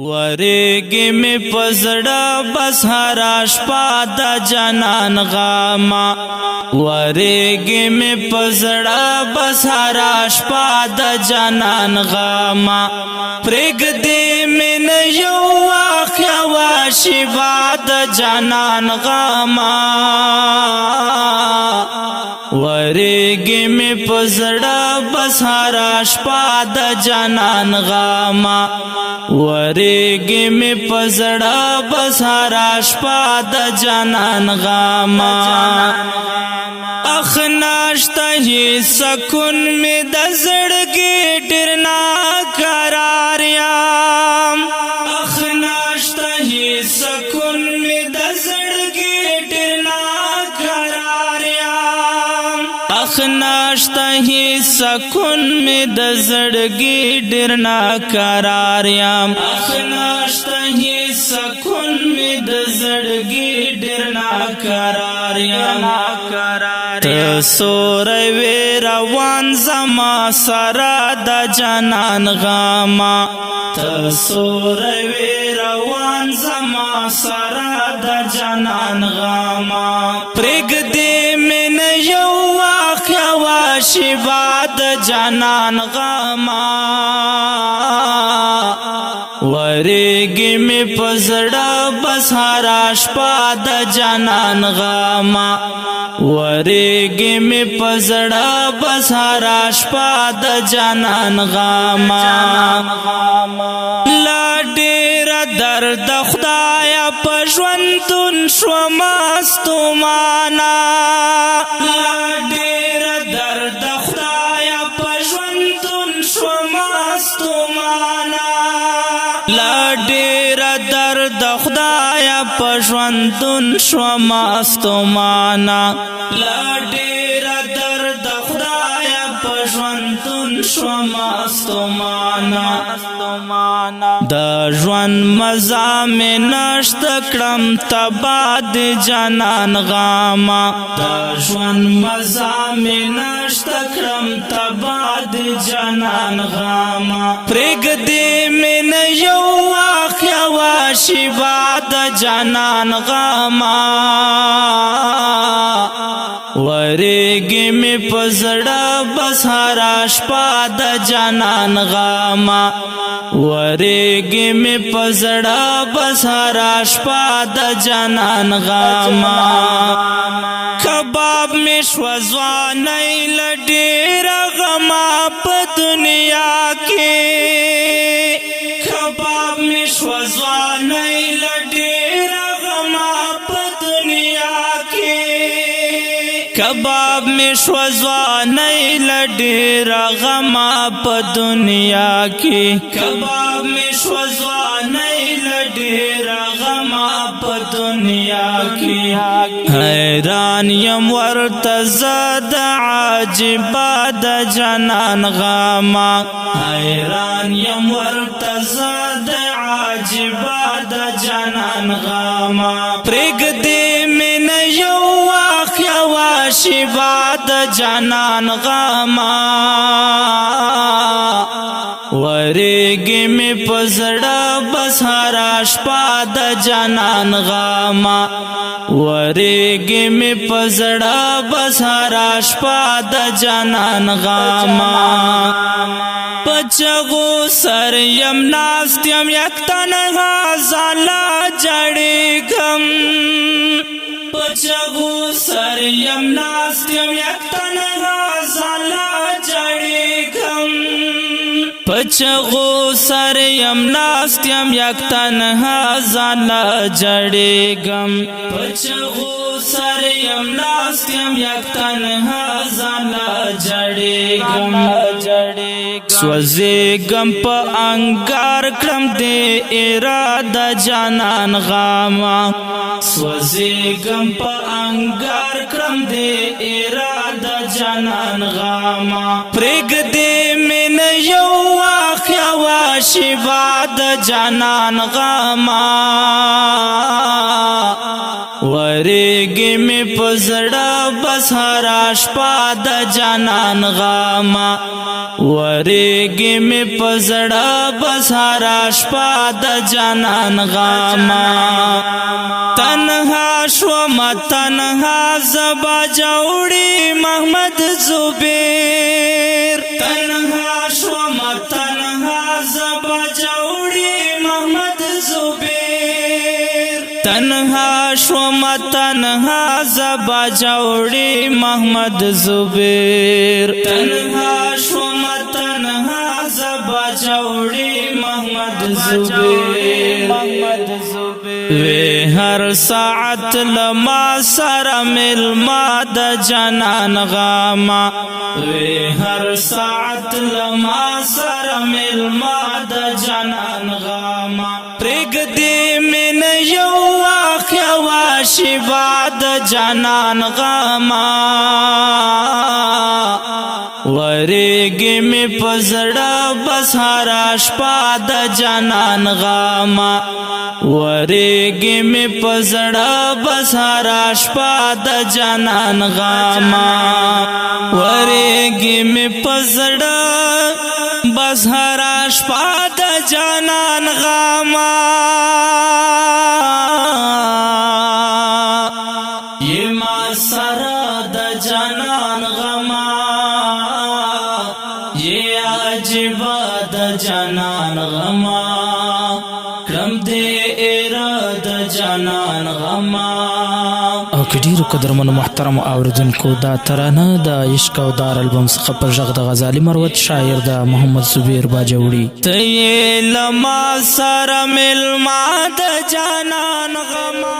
ورېږي مې په زړه بس هره شپه د جانان غمه، ورېږي مې په زړه بس هره شپه د جانان غمه. پرېږدې مې نه یو وخت یوه شېبه د جانان غمه. ورېږي مې په زړه بس هره شپه د جانان غمه، ورېږي مې په زړه بس هره شپه د جانان غمه. اخ ناشته هیڅ سکون مې د زړګي، ډېر ناکرار یم. اخ ناشته هیڅ سکون مې د زړګي، ډېر ناکرار یم. اخ ناشته هیڅ سکون مې د زړګي، ډېر ناکرار یم. اخ ناشته هیڅ سکون مې د زړګي، ډېر ناکرار یم. ته سورې وې روان زما سره د جانان غما، ته سورې وې روان زما سره د جانان غما. پرېږدې مې نه یو وخت یوه شېبه د جانان غما. ورېږي مې په زړه بس هره شپه د جانان غما، ورېږي مې په زړه بس هره شپه د جانان غما. لا ډېره درد خدایا په ژوندون شوم ستومانا، لا ډېره درد خدایا په ژوندون شوم ستومانا، لا ډېره درد خدایا په ژوندون شوم ستومانا، لا ډېره درد خدایا په ژوندون شوم ستومانا. د ژوند مزه مې نشته، کړم تبا د جانان غما. د ژوند مزه مې نشته، کړم تبا د جانان غما. پرېږدې مې نه یو وخت یوه شېبه د جانان غما. ورېږي مې په زړه بس هره شپه د جانان غما، ورېږي مې په زړه بس هره شپه د جانان غما. کباب مې شو ځوانۍ له ډېره غما په دنیا کې، کباب مې شو ځوانۍ له ډېره غما په دنیا کې، کباب مې شو ځوانۍ له ډېره غما په دنیا کې، کباب مې شو ځوانۍ له ډېره غما په دنیا کې. حیران یم ورته زه د عجیبه د جانان غما، حیران یم ورته زه د عجیبه د جانان غما. پرېږدې مې نه یو وخت یوه شېبه د جانان غما. ورېږي مې په زړه بس هره شپه د جانان غما، ورېږي مې په زړه بس هره شپه د جانان غما. په چغو سر یم ناست یم یک تنها ځانله جړېږم، په چغو سر یم ناست یم یک تنها ځانله جړېږم، په چغو سر یم ناست یم یک تنها ځانله جړېږم، په چغو سر یم ناست یم یک تنها ځانله جړېږم. سوځېږم په انګار، کړم دې اراده جانان غما. سوځېږم په انګار، کړم دې اراده جانان غما. پرېږدې مې نه یو وخت یوه شېبه د جانان غما. ورېږي مې په زړه بس هره شپه د جانان غمه، ورېږي مې په زړه بس هره شپه د جانان غمه. تنها شوم تنها زبا جوړي محمد زبیر، تنها شوم تنها زبا جوړي محمد زبیر، تنها شوم تنها زبا جوړي محمد زبیر، تنها شوم تنها زبا جوړي محمد زبیر، محمد زبیر. وی هر ساعت لما سره مل ما د جانان غما، وی هر ساعت لما سره مل ما د جانان غما. پرېږ دې من یو واقع واشي بعد جانان غما، ورېږي مې په زړه بس هره شپه د جانان غما، ورېږي مې په زړه بس هره شپه د جانان غما، ورېږي مې په زړه بس هره شپه د جانان غما. یما سره د جانان غما، یہ عجیب د جانان غما، کړم دې د جانان غما. او که ډیرو قدرمنو محترمو اوریدونکو، دا ترانه د عشق او دار البوم څخه په غږ د غزالي مروت، شاعر د محمد زبیر باجوړي. ته لما سره مل ما د جانان غما.